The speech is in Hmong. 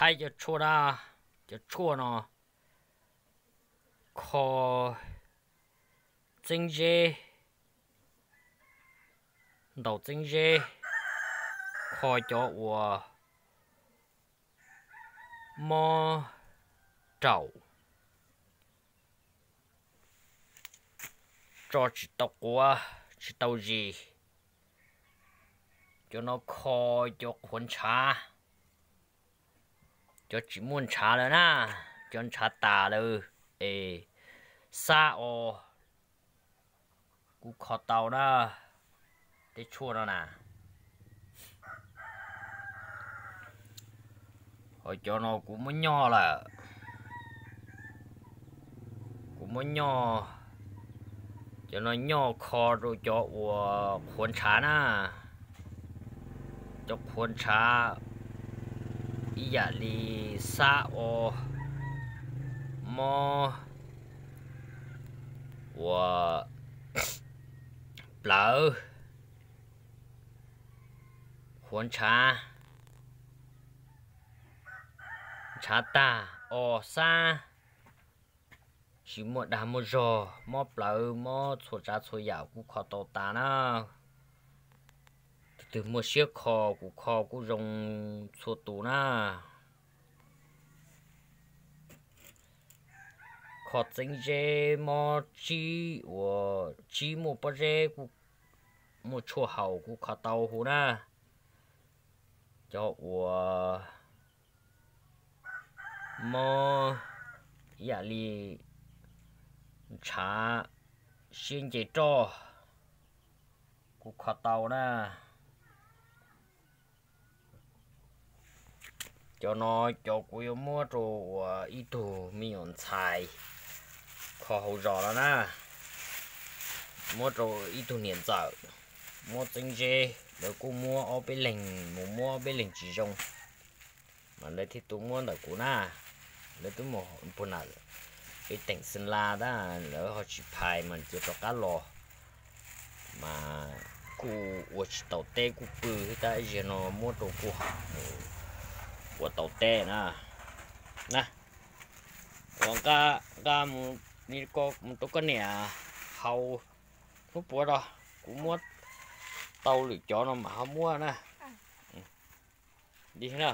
Aib cov tshuaj na, cov tshuaj no kho txeeb zeb, ntaus txeeb zeb, kho cov uas mob raum, tso tsis tau quav tsis tau zis. Cov no kho cov qhuav ntshav, cov tsis muaj ntshav lawm na, cov ntshav tas lawm es xab os, kuj kho tau na, tej tshuaj no na. Ho cov no kuv muab nyoj lawm, kuv muab nyoj, cov no nyoj kho rau cov uas qhuav ntshav na, cov qhuav ntshav ib yam li xab os, mob uas plawv, qhuav ntshav, ntshav tag, os xab, tsis muaj dag muaj zog, mob plawv, mob txhua tsav txhua yam kuj kho tau tas na. Tus twg muaj siab kho kuv kho kuj zoo txhua tus na. Kho txeeb zeb mob tsib uas tsib muaj pob zeb kuj muaj tshuaj haus kuj kho tau huv na. Cov uas mob ib yam li ntshav siab nce roj kuj kho tau na. Cov no cov kuv yuav muab rau uas ib tug me nyuam ntxhais kho hauv zos no na, muab rau ib tug niam ntxawm muab txeeb zeb, lawv kuj muab ob peb leeg mus muab ob peb leeg tsis zoo, mas lawv thiaj tuaj muab ntawm kuv na. Lawv twb mus puag nram peb teem Xeem Las tab lawv ho tsis phais mas cia rov qab los, mas kuj ua tsis tau teb kuj pw thiab tab sis no muab rau kuv ua tau teb na. Na, ua nqa, nqa mus rau koj niam haus hnub puav rau, kuv muab tau lwm cov no mas ho muab na. Li na,